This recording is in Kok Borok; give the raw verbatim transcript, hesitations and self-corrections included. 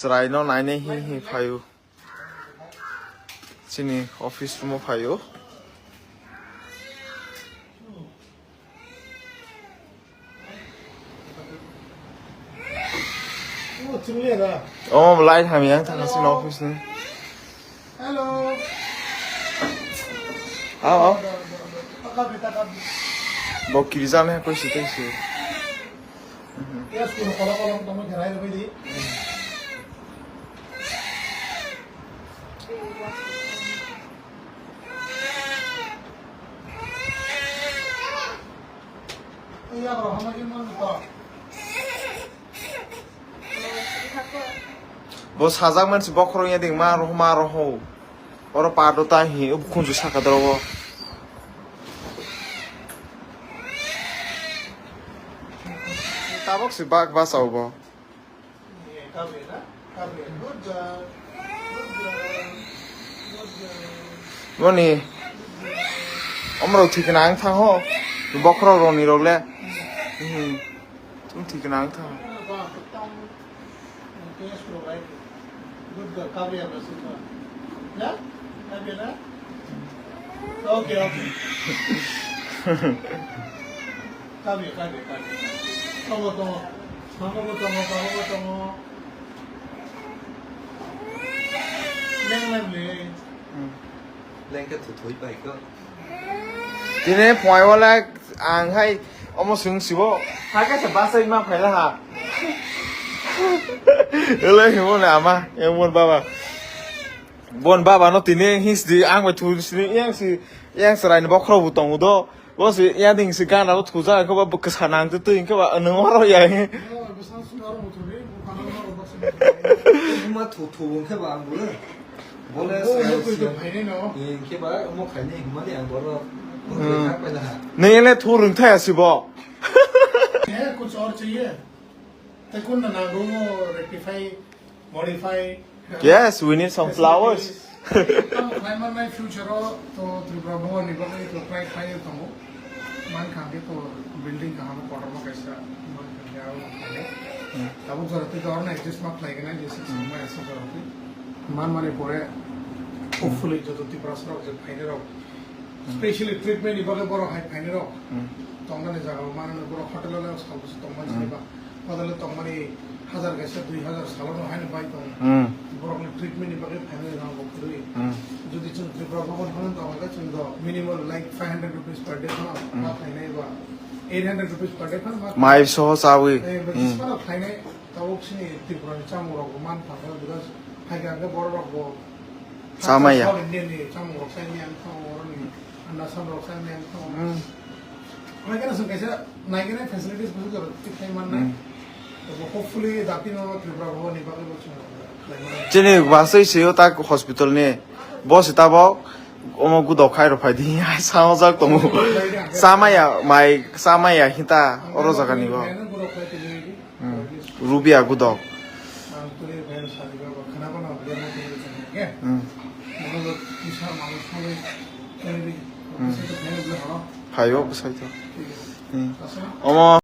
Chwraino nainai hi hi phaio. Chini office room o phaio. Oh, chwngli da. Oh, light hamya ang thangna chini office ni. Hello. Ah, oh. Taka beta ka. Bo kirja me koi si koi si. Yes, kono kola kola tamo kherai rwbai di. Bo sajak mansi bokhorok ya ding ma roho ma roho. Oro pa do ta hi ub khunju saka doro. Tabok si bak basa bo. Moni, omrok thikna ang thang ho, bokhorok roni rok le. Hmm. Tum thikna ang thang. Good girl, Kaguya ba super. Na? Kaguya na? Okay, okay. Kaguya, Kaguya, Kaguya. Tongo, tongo. Mama bo tongo, papa bo tongo. Neng lang le. Lengke thuthoi pai ko. Tini phunai wala ang hai omo swng sibo. Ha kaisa basai ma phaila ha. Ele himo na ama, emon baba. Bon baba no tini his di ang bai thu sini yang si, yang serai ni bokhro bu tongo do. Bo si yang ding si gana bo thuja ko ba kwsa nang tu tu ke ba nang oro ya. Ma thu thu ke ba ang bu. Bole. Hingke ba omo khaini hwnmani ang borok. Hmm. Nini le thu rwngthai asi bo. Kuch aur chahiye? Te kun na nango mo rectify, modify. Yes, we need some flowers. Tamo khlai mannai future o to Tripura Bhawan ni bagwi to try khlai tongo. Man kha khe to building kaham kotorma kaisa man kha khe aro khlai. Hmm. Tabuk jora tei dorna adjust ma khlai gana je six Hmm. mai asa jora tei. Man mani pore hopefully joto Tiprasa rok je phainai rok, Hmm. specially treatment ni bagwi borok hai phainai rok. Hmm. Tongnani jaga o manani borok hotel o sal bwswk tongmani Hmm. siniba. Hotel o tongmani hajar kaisa dui hajar salo no haino bai tongo. Hmm. Borok ni treatment ni bagwi phainai rok bo kwrwi. Hmm. Jodi chwng Tripura Bhawan phano tongkha khe chwng do minimal like five hundred rupees per day phano Hmm. ma phainai ba eight hundred rupees per day phano ma Mai soho chawi. Eh, ba Hmm. jismano phainai tabuk sini Tripura ni chamung rok bo man thangkha because phaikha khe borok rok bo Chamaya. South Indian ni chamung rok sai ni ang thang oro ni anda sam rok sai ni ang thang. Hmm. Mai kana sung kaisa nai kana facilities busu jor tik thai man nai. Hmm. Hopefully dati no Tripura Bhawan ni bagwi bo chung khlai mano. Chini basai sio tak hospital ni. Bo si tabok omo gudok khai rok phai di. Hai sao jak tongo. Chamaya mai chamaya hita oro jaga ni bo. Hmm. Rubia gudok. Hmm. Hmm. Phaio bwsai to. Hmm. Omo